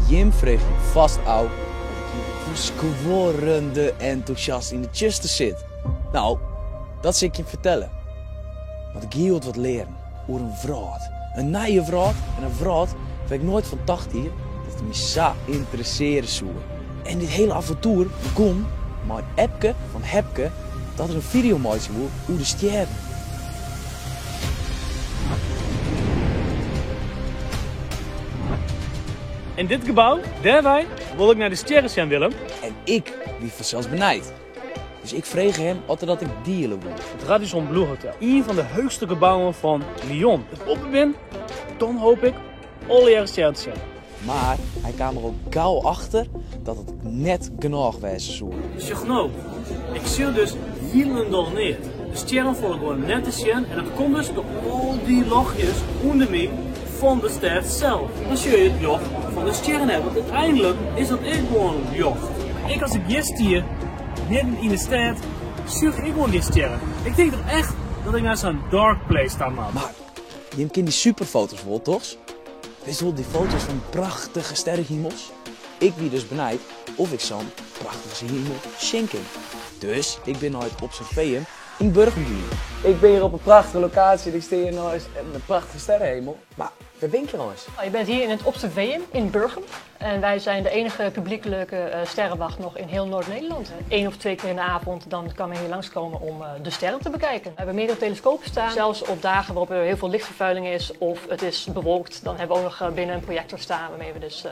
Jim freegje fast ôf wat ik hjir ferskuorrende entûsjast yn it tsjuster sit. No, dat sil ik jim fertelle. Want ik hie hjoed wat learen oer in wrâld. In nije wrâld en in wrâld wêr't ik noait fan tocht hie dat it my sa ynteressearje soe. En dit hele avontoer begûn mei it appke fan Hepke dat er in fideo meitsje woe oer de stjerren. In dit gebou, dêrwei, wol ik nei de stjerren sjen, Willem. En ik wie fansels benijd. Dus ik frege him oft er dat ek diele woe. It Radisson Blu Hotel, ien fan de heechste gebouwen fan Lyon. As ik op bin, dan hoop ik allegearre stjerren te sjen. Mar hy kaam der al gau achter dat it net genôch wêze soe. Sjoch no, ik sjoch dus hielendal neat. De stjerren falle gewoan net te sjen en dat komt dus troch al dy ljochtjes ûnder my fan de stêd sels. Dan sjoch je it ljocht fan de stjerren net, want úteinlik is dat ek gewoan ljocht. Ek as ik hjir stie, midden yn de stêd, sjoch ik gewoan gjin stjerren. Ik tink toch echt dat ik nei sa'n dark place ta moat. Mar jim kenne dy superfoto's wol, dochs? Witst wol, dy foto's fan prachtige sterrehimels? Ik wie dus benijd of ik sa'n prachtige himel sjen kin. Dus ik bin nei it Observeum yn Burgum gien. Ik bin hjir op in prachtige lokaasje en ik stean hjir neist in prachtige sterrehemel. Mar wêr bin ik hjir eins? Je bent hier in het Observeum in Burgum. En wij zijn de enige publiekelijke eh, sterrenwacht nog in heel Noord-Nederland. Eén of twee keer in de avond dan kan men hier langskomen om eh, de sterren te bekijken. We hebben meerdere telescopen staan. Zelfs op dagen waarop er heel veel lichtvervuiling is of het is bewolkt, dan hebben we ook nog eh, binnen een projector staan waarmee we dus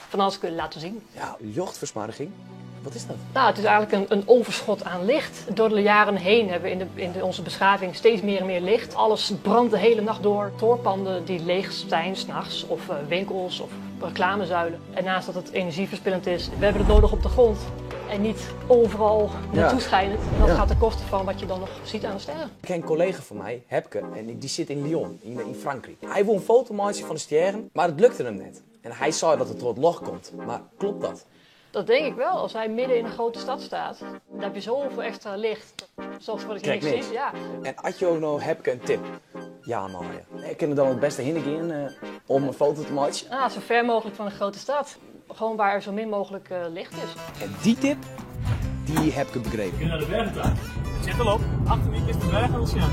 van alles kunnen laten zien. Ja, ljochtfersmoarging. Wat is dat? Nou, het is eigenlijk een overschot aan licht. Door de jaren heen hebben we in onze beschaving steeds meer en meer licht. Alles brandt de hele nacht door. Toorpanden die leeg zijn s'nachts, of winkels of reclamezuilen. En naast dat het energieverspillend is, we hebben het nodig op de grond en niet overal naartoe schijnend. Dat gaat ten koste van wat je dan nog ziet aan de sterren. Ik ken een collega van mij, Hepke, en die zit in Lyon, in Frankrijk. Hy woe in foto meitsje fan de stjerren, mar it lukte him net. En hy sei dat it troch it ljocht komt, mar kloppet dat? Dat denk ik wel. Als hij midden in een grote stad staat, dan heb je zoveel extra licht. Zorgt ervoor dat je Krekt niks niks. ziet. Ja. En as jo no Hepke in tip jaan meie, wêr kin er dan it bêste hinne gean eh, om in foto te meitsjen? Ah, zo ver mogelijk van een grote stad. Gewoon waar er zo min mogelijk eh, licht is. En dy tip, dy Hepke begrepen. Ik bin nei de bergen ta. It sit al op. Achter my kinst de bergen al sjen.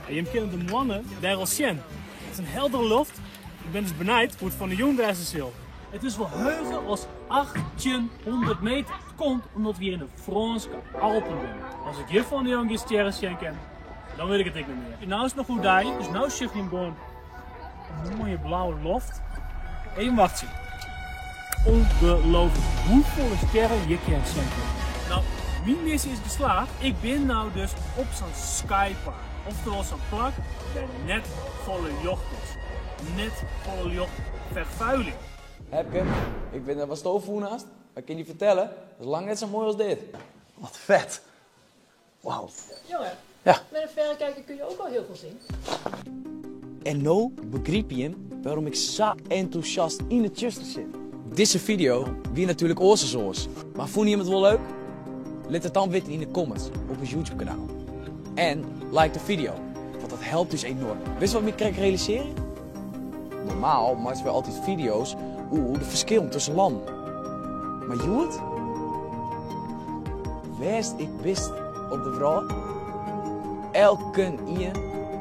En jim kinne de moanne dêr al sjen. It is in heldere loft. Ik bin dus benijd hoe't it fan 'e jûn wêze sil. It is wol heger as 1800 meter. It komt omdat we hjir yn de Frânske Alpen binne. As ik hjir fan 'e jûn gjin stjerren sjen kin, dan wit ik it ek net mear. No is it noch oerdei, dus no sjoch jim gewoan in moaie blauwe loft. Even wachtsje. Ongelooflik hoefolle stjerren je kin sjen kinne. No, myn missie is geslaagd. Ik bin no dus op sa'n skypark. Oftewol sa'n plak wêr't net folle ljocht is. Net folle ljochtferfuiling. Hepke, ik wit net watsto fûn hast, mar ik kin dy fertelle, dat is lang net sa moai as dit. Wat fet! Wauw. Jongen, Ja. met een verrekijker kun je ook al heel veel zien. En no begripe jim wêrom ik sa entûsjast yn it tsjuster sit. Dizze fideo wie natuerlik oars as oars, mar fûnen jim it wol leuk? Lit it dan witte yn de comments op ús YouTube kanaal. En like de fideo, want dat helpt ús enoarm. Witst wat my krekt realisearje? Normaal meitsje wy altyd fideo's oer de ferskillen tusken lannen. Mar hjoed? Wêr'tst ek bist op de wrâld, elkenien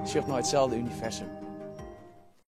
sjocht nei itselde universum.